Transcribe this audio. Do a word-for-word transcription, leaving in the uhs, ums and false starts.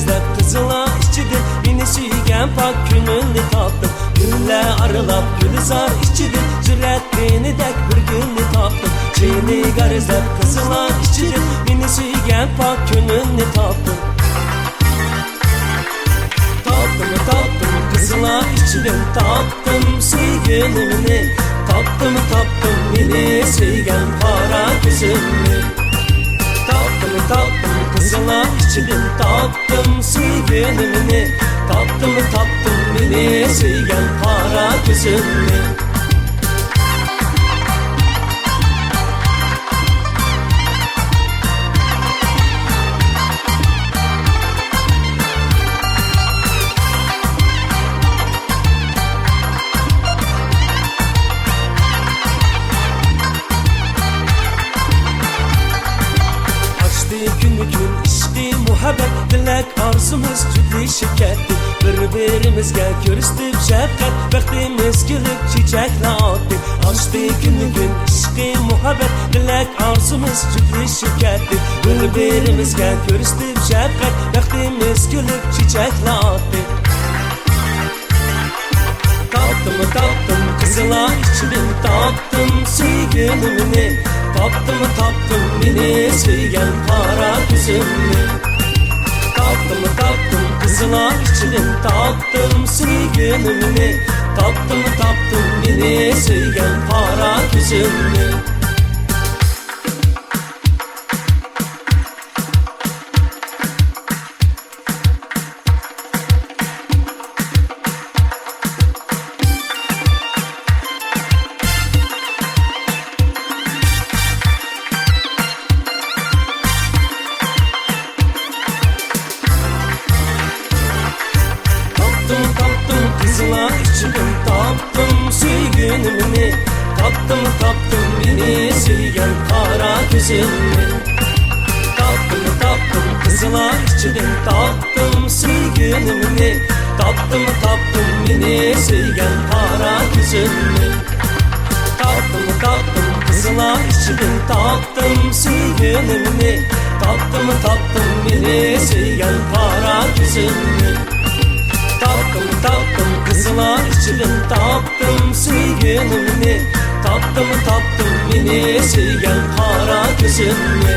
ئىزدەپ قىزىللار ئىچىدىن مېنى سۆيگەن پاك كۆڭۈلنى تاپتىم. گۈللەر ئارىلاپ گۈلزار ئىچىدىن جۈرئەت قېنىدەك بىر گۈلنى تاپتىم. شېنىگار ئىزدەپ قىزىللار ئىچىدىن مېنى سۆيگەن پاك كۆڭۈلنى تاپتىم. تاپتىم، تاپتىم، قىزلار ئىچىدىن تاپتىم سۆيگىنىمنى. تاپتىم، تاپتىم، مېنى سۆيگەن قارا كۆزۈمنى. تاپتىم، تاپتىم، قىزلار ئىچىدىن تاپتىم سۆيگىنىمنى. تاپتىم، تاپتىم، مېنى سۆيگەن قارا كۆزۈمنى. ئاشتى كۈنمۇ كۈن ئىشقى مۇھەببەت، تىلەك ئارزۇمىز جۈتلىشىپ كەتتى. بىر-بىرىمىزگە كۆرسىتىپ شەپقەت، بەختىمىز كۈلۈپ چېچەكلەر ئاتتى. ئاشتى كۈنمۇ كۈن ئىشقى مۇھەببەت، تىلەك ئارزۇمىز جۈتلىشىپ كەتتى. بىر-بىرىمىزگە كۆرسىتىپ شەپقەت، بەختىمىز كۈلۈپ چېچەكلەر ئاتتى. تاپتىم، تاپتىم، قىزلار ئىچىدىن تاپتىم سۆيگىنىمنى. تاپتىم، تاپتىم، مېنى سۆيگەن قارا كۆزۈمنى. تاپتىم، تاپتىم، قىزلار ئىچىدىن تاپتىم سۆيگىنىمنى. تاپتىم، تاپتىم، مېنى سۆيگەن قارا كۆزۈمنى. تاپتىم، تاپتىم، قىزلار ئىچىدىن تاپتىم سۆيگىنىمنى. تاپتىم، تاپتىم، مېنى سۆيگەن قارا كۆزۈمنى. تاپتىم، تاپتىم، قىزلار ئىچىدىن تاپتىم سۆيگىنىمنى. تاپتىم، تاپتىم، مېنى سۆيگەن قارا كۆزۈمنى. تاپتىم، تاپتىم، قىزلار ئىچىدىن تاپتىم سۆيگىنىمنى. تاپتىم، تاپتىم، مېنى سۆيگەن قارا كۆزۈمنى. تاپتىم، تاپتىم، قىزلار ئىچىدىن تاپتىم سۆيگىنىمنى. تاپتىم، تاپتىم، مېنى سۆيگەن قارا كۆزۈمنى.